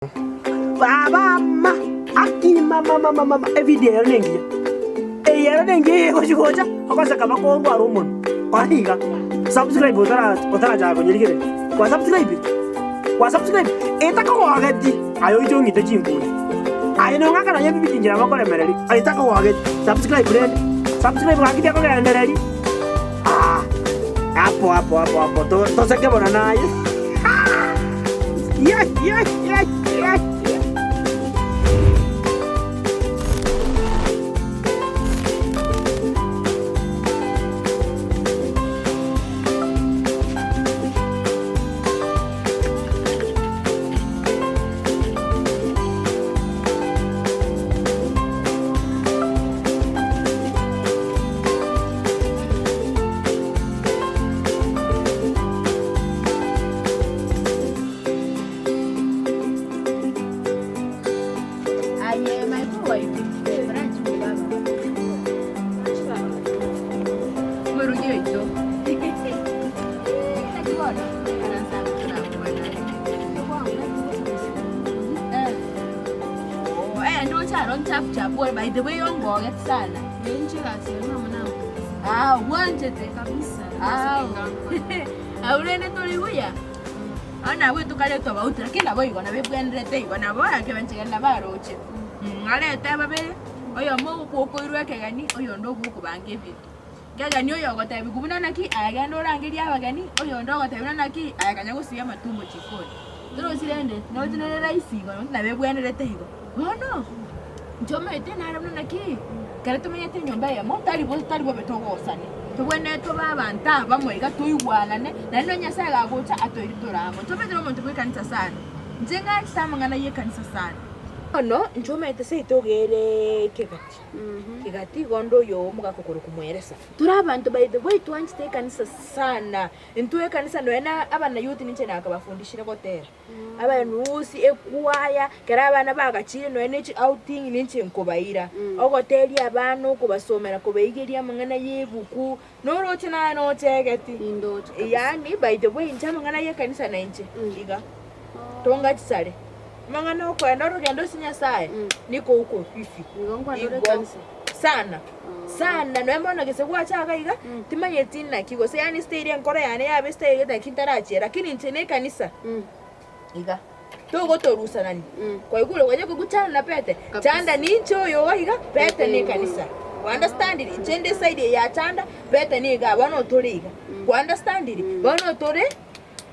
Baba ama aki mama mama mama evideo ero nengiya eye ero nengiya eye egochi gocha ogoseka mpaka orware omonwe kora iga subscribe otara otarachaka konyerigereria kwa subscribe kwa subscribe etakogogeti aye oiche ong'ite chinkuni aye nong'ake nonye ebibidi inche nabo okoremereria etakogogeti subscribe rende subscribe gaki tekogendereria ah hapo hapo hapo hapo to toseke bono naye. Aye my boy, Omorugi oito. Naki bono? Karansa Eh. Oh, eh, ndoche aro nchafu chafu ore by the way ongoget sana. Ah, obwanchete. Ah. Abwo rende tori buya. Bono nabwo tokaretwa bauti lakini nabo igo nabo ebwenerete igo nabo ekebenchegeni nabo aroche. Arete babere, oyomo okoirwa ekegeni, oyonde ogokobanga ebinto. Ekegeni oyo ogotebiwa buna naki, aye genda orangerie abageni, oyonde ogotebiwa buna naki, aye kanya gosiba amatumbo chikoni. Torochi rende, noroche nere rahisi igo, nabo ebwenerete igo. Bono, inche omanyete nare buna naki, ekero tomenyete enyomba eyemo, tari bo tari bobe togosane, tobwenerete tobe abanto abamo iga toigwanane, naende nonye Nyasaye gagocha atoeire tore amo. Inche omanyete na omonto bwa ekanisa sana, inche ng'anchete amang'ana ya ekanisa sana. Bono, inche omanyete seito iga ere kegati, kegati igo onde oyo omogaka okorokwa Mweresa. Tore abanto by the way twanchete ekanisa sana, intwe ekanisa nonya na abanayouth ninche nakabafundishire gotera. Abanusi, ekwaya, ekero abana bagachire nonya ne chiouting ninche nkobaira, ogoteria abana okobasomera kobaigeria amang'ana ya ebuku, noroche naye nochegeti. Nindoche kabisa. Yaani by the way inche amang'ana ya ekanisa na inche iga, tonga chisare, amang'ana okoenda orogendo ase Nyasaye, niko uko fifi, Igo nkwane ore igo ekanisa. sana, sana nonya bono gese gwacha iga iga, timanyeti naki gose yaani style enkoro yane yabe style gete naki ntarachiera lakini inche na ekanisa iga, togotorusanani, kwaigure kwanya koigwa chanda na pete, chanda ninche oyo iga iga, pete na ekanisa, kwaunderstandiri? Inche nde eside eye ya chanda, pete niga igaa, bono tore iga, kwaunderstandiri? Bono tore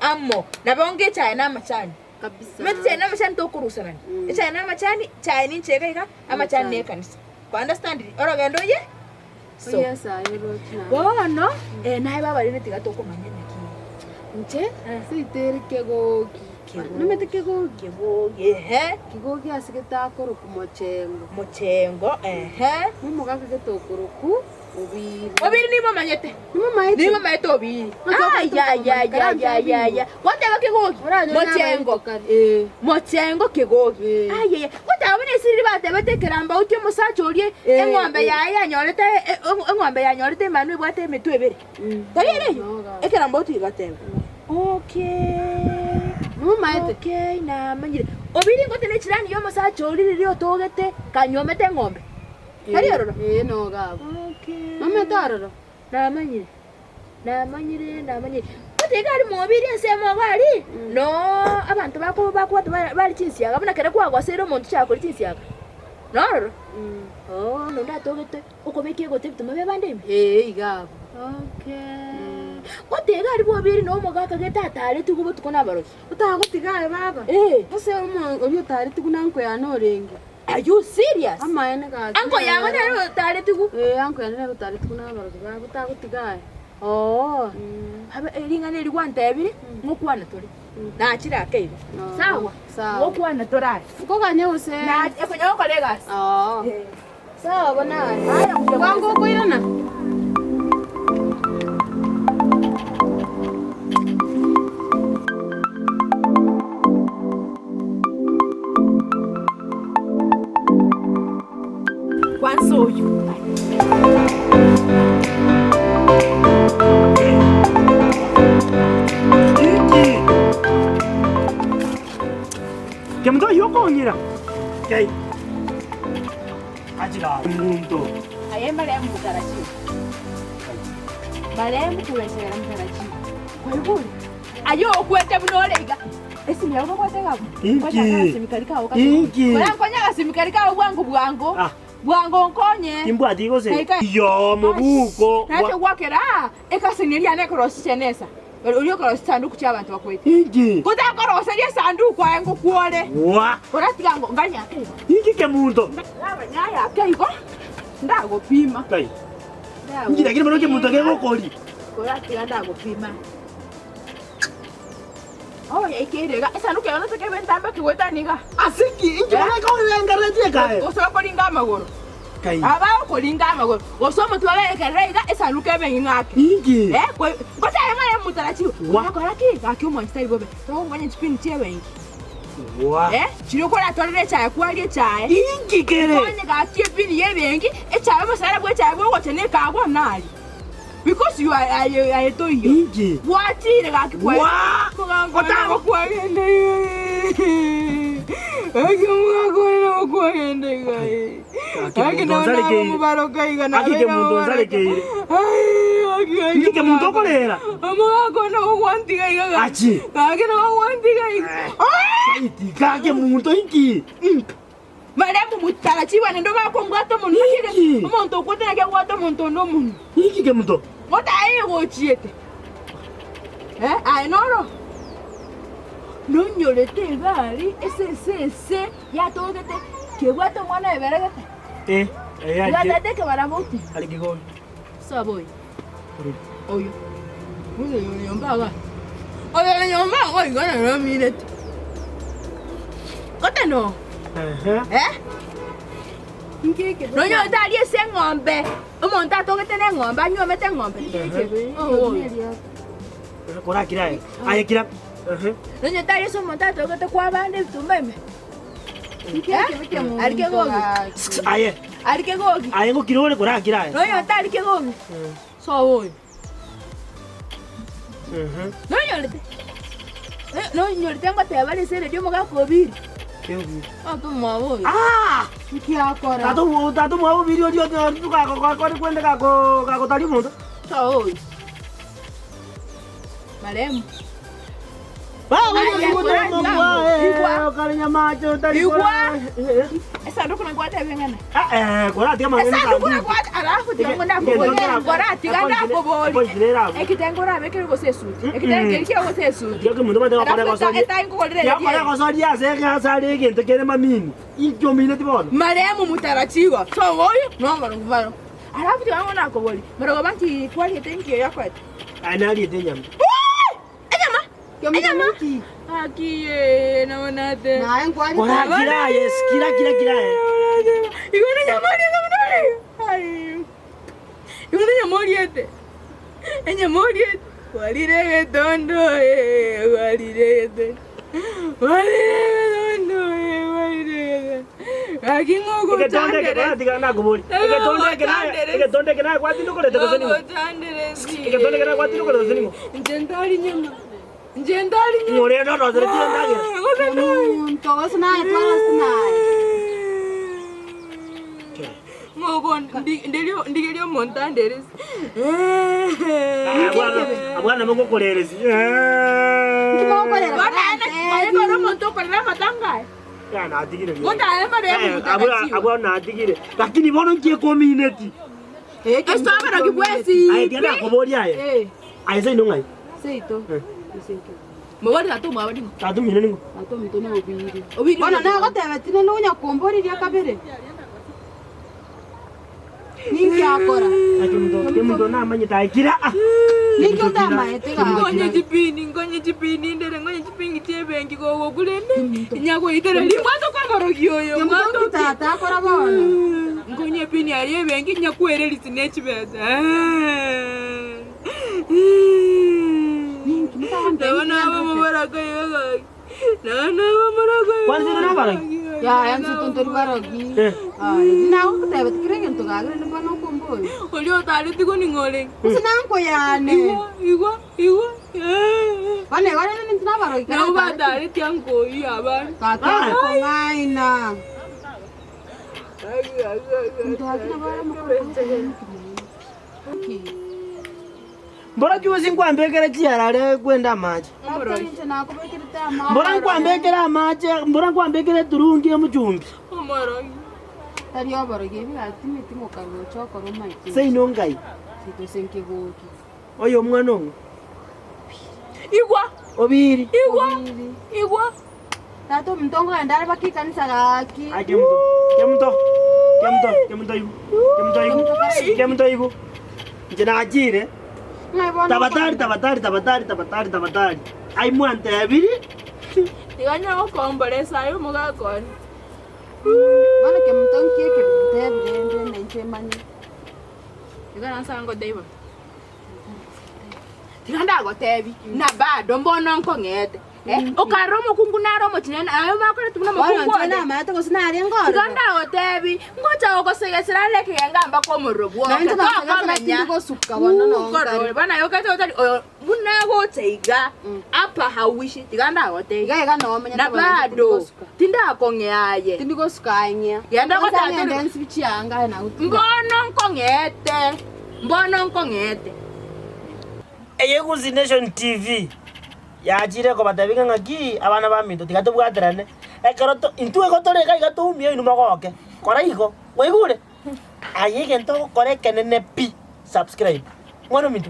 amo, nabo onge echae na amachani. Kabisa. Omanyete echae na amachani tokorusanani, echae na amachani, chae ninche iga iga, amachani na ekanisa. Kwa understand orogendo oye so. Oye esae oroche naende. Bono eh naye baba rende tiga tokomanya naki. Inche seito ere kegogi. Kegogi. Nomanyete kegogi? Kegogi ehe. Kegogi ase getakorokwa mochengo. Mochengo ehe. Momogaka getokorokwa Obiri. Obiri nimomanyete. Nimomanyete? Nimomanyete Obiri. Ayayayayaya. Gwateba kegogi? Mochengo. Eh. Mochengo kegogi. Eh. Ayaya. Gwateba buna esiri batebete ekerambauti omosacha oria Eh, eng'ombe eh. yaye yanyorete e- e- eng'ombe yanyorete emanwa ebwate emetwe ebere. Tari ere eyio? No, gaki. Ekerambauti gegateba. Okay. Nimomanyete? Okay, namanyire. Obiri ngote ne chirani ya omosacha oria riria otogete kanyuomete eng'ombe. Tari ororo? Ee, nogo abwo. Okay. Nomanyete ororo? Namanyire, namanyire, namanyire. Gose iga aria mobiri ensemo iga aria, noo abanto bako bakobwata bare bare chinsiaga buna ekero kwagoseire omonto chiakore chinsiaga, nororo? Oo, nonde atogete okobeka egote ebituma bia abande ime? Ee, iga abwo. Okay. Gote iga aria bobiri na omogaka gete ataretigwe botuko na abarogi. Otagotiga aye baba? Ee. Gose omo oria otaretigwe na anko yane orenge? Are you serious? Amaene gaki. Anko yago nere otaretigwe? Ee, anko yane nere otaretigwe na abarogi babo tagotiga aye. Oo. Mm. Abe ring'ana eri gwantebire, ng'okwana tore. Nachire ake igo. Oo. Sawa? Sawa. Ng'okwana tore aye. Nkoganye gose? Na ekonya gokora egasi. Oo. Sawa bono aye. Aya mbuya Bwango okoirana? Kwanza oyo. Kemunto oyio. Okong'ira. Kai. Achi gaki omonto. Aye marehemu motarachiwa. Marehemu korwa motarachiwa. Kwaigure? Aye okwete buna ore iga. Esimi yago nokwete iga abwo? Inki? Nkonya agasimi karia kago gake. Inki? Kora nkonye agasimi karia kago bwango bwango. Ah. Bwango nkonye. Timbwati gose. Naika- Iyo mobuko. Nache gwakera aa, ekaseni eria yane ekorosia chenesa. Oria okorosia chisanduku chi'abanto bakwete. Inki? Gotakoroseria esanduku aye ngokwore. Wa. Koratiga ngo nganye ake igo. Inki kemunto? Nganye aye ake igo, ndagopima. Kai. Inki lakini bono kemunto kegokori? Koratiga ndagopima. Oh, yaikeire iga. Esanduku yago notake ebe entambe kegoetania iga. Ase ki? Inki bono ekorengereretie ekae? Gose okoringa amagoro. Kai. Aba okoringa amagoro. Gose omotwe oberekerere iga esanduku ebe ng'ina ake. Inki? Eh, koi- gose aye mare motarachiwa. Wa. Okora ki? Gaki omwanchi tari bobe. Togokonya chipini chi'ebenki. Wa. Eh, chiria okoratwarere echae kwaria echae. Inki kere? Konye gaki epini y'ebenki, echae omosara bw'echae bwogocha nekagwa nari. Because you are aye aye toiyo. Inki? Gwachire gaki kwa. Wa! Otago Otago- kwagenda. Aki omogaka okwagenda iga. Gaki Aki omonto naona onsarekeire. omobaroka iga Gaki nabe omonto onsarekeire. Ai, aki Inki kemonto okorera? Omogaka one ogwantiga iga gaki. Achi. Gaki nabo ogwantiga iga. Saiti, gaki omonto inki? Baria motarachigwa naende bakombwata omonwa, naki Inki? omonto okwete naki agwate omonto onde omonwa? Inki kemonto? Gotaye gochiete. Eh, aye noro nonyorete egari ase ase ase yatogete kebwate omwana oeberegete. Eh, eh, arike- Yatete ekebaraboti. arike gobi. Soba oyo. Orori. Oyo. Oyo oyo nyomba iga. Oyo ore nyomba iga iga nere omineti. Gote no. Ehe. Eh? Nonya otari ase eng'ombe, omonto atogete na eng'ombe, anywomete eng'ombe. Oyo. Korakira aye. Aye kira. Ehe. Nonya otari ase omonto atogete kwabande ebitumba ime. Eh? Arike gogi. Aye. Arike gogi. Aye ngokira ore korakira aye. Nonya otari kegogi. Soa oyo. Nonyorete? Eh, Nonyorete ngoteba ase eredio omogaka obiri. Otomwabo oyo. Ah! Nkiakora. Tata obo- tata omwabo obiri oria kore kwende gako gakotari omonto. Soa oyo. Marehemu. Igwa. Igwa. Esanduku nagwateba eng'ana. Esanduku nagwate alafu tiga ngo ndakobori. Ngora tiga ndakobori. Ekitengo orabekere gose esuti. Ekitengo keri kio gose esuti. Alafu etai nkogorere eredio. egento kere mamini inki omineti bono Marehemu mutarachiwa. So oyo nomoro baro. Alafu tiga ngo ndakobori. Marogoba nki kwariete nki oyakwete. aye nariete enyama Enyama. Enyama. Nki? Akiye naonate. Naye nkwari. Kora kira aye kira kira kira aye Igo nenyama oriete buna ore. Ai. Igo nenyama oriete. Enyama oriete. Kwarire egetondo eh, kwarire egetondo. Kwarire egetondo eh, kwarire egetondo. Gaki egetonde eke ng'ogochanderesi. koratiga nakobori egetonde eke naye egetonde eke naye gwatindogorete gose ning'o Ng'ogochanderesi. Egetonde eke naye gwatindogorete gose ning'o Inche ntari nyama. Inche ntari nyama. ng'o rende oroseretie endagera Gose ntari. Omonto gose naye twarasi naye. Ndigerie omonto anderese. Abwana mogokoreresi Nki mogokorera? Kore omonto okorera amatanga aya. natigire Gotae marehemu mutarachiwa. abwo natigire lakini bono nki ekomineti Ase abarogi bwensi. aye tiga nakoboria aye Eh, aye seino ng'ai Seito. Eh. Seito. Mobori tata omwabo ning'o? Tata omino ning'o Tata ominto na obiri. Obiri Bono ominto. nagotebetire nonya komboriria kabere. Ninki akora? Kemunto namanyete aye kira ah. Ninki otamaete gaki? Nkonye chipini, nkonye chipini ndere, nkonye chipingi chiebenki gogokurende. Nyagoitereria mbwate kwamorogi oyo, Kemunto mbwate nki tata akora bono? Nkonye epini aria ebenki nyakwererisi ne chibesa. Ninki motagombe Nabo nabo moboraka iga gaki. Nabo nabo moboraka iga Kwanza ere nabarogi? Yaya nse tontori barogi. Eh. Aye, nagogotebeti kera egento gaki rende bono okombori. Oria otareti koning'o orenge. Gose nanko yane. Igwa, igwa, igwa. Bono igo rende intwe nabarogi kare Nabo atareti. bataretie ankoyia abana. Tata okong'aina. Omonto gaki nabo are omokoro ki? Mbora juzi nkwambekere chiarare kwenda amache. Tata inche nakobekerete amache. Mbora nkwambekere amache, mbora nkwambekere eturungi omochumbi. Omorogi. Tari oborogi ebi gaki timeti ngokagocha okora omaete. Seino ngai? Gose nkegoki. Oyo omwana ong'o? Igwa! Obiri. Igwa! Obiri. Igwa! Tata ominto nkogenda are mpaka ekanisa gaki. Aye kemunto, kemunto, kemunto, kemunto igu, kemunto igu, kemunto igu. Inche nachire, Ng'ai bono tabatari, okogenda? tabatari, tabatari, tabatari, tabatari. Ai mwantebiri, Tiga nyare gokombora esaa y'omogaka one. Bono kemunto nki eke ntebire rende na inche manye. Iga nase ngoteba. Tiga ndagotebi, na bado mbono nkong'ete. Eh, okarora omokungu nare omochinene, aye bakorete buna Bono omokungu inche onde. namaete gose narenge Tiga ororo. ndagotebi, ngocha gogosegesera are ekegenga mpaka omorero bwoke, Na inche nasegesera tokomenya. tindi gosuka bono noo nkare. Nkorore, bono aye okete otari oyo buna agocha iga, apa hauishi, tiga ndagotebi. Iga iga nomenyete Na bono inche tindi bado, gosuka. tindakong'ea aye. Tindi gosuka aye ng'ea. Genda Kwanza gotata ng'ende ori- nsibi chianga aye nagotiga. Mbono nkong'ete. Mbono nkong'ete. Eye Gusii Nation TV yachire kobatebia ng'a ng'aki abana baminto tiga tobwaterane ekero to intwe igo tore iga iga toumie inwe mogoke, kora igo, mwaigure? Aye egento ogokora ekenene pi, subscribe. Mwana ominto,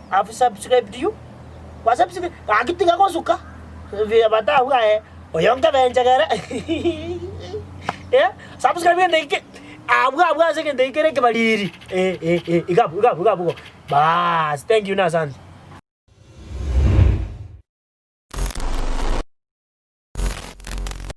have subscribed you? Kwa subscribe gaki tiga gosuka batabwo aye oyo nkebenchegere eh, subscribe gento eke abwo abwo ase egento ekere ekebariri eh eh eh iga abwo iga abwo iga abwo igo baas thank you na asante.